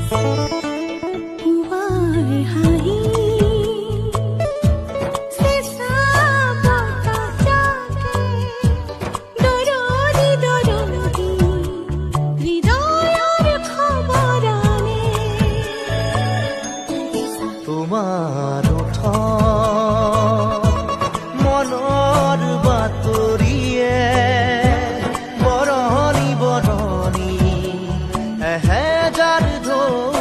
পুৱাৰ হাঁহি, চেঁচা বতাহজাকে দৰদী দৰদী হৃদয়ৰ খবৰ আনে। তোমাৰ ওঠত মনৰ বাতৰিয়ে বৰণি বৰণি এহেজাৰ ঢৌ।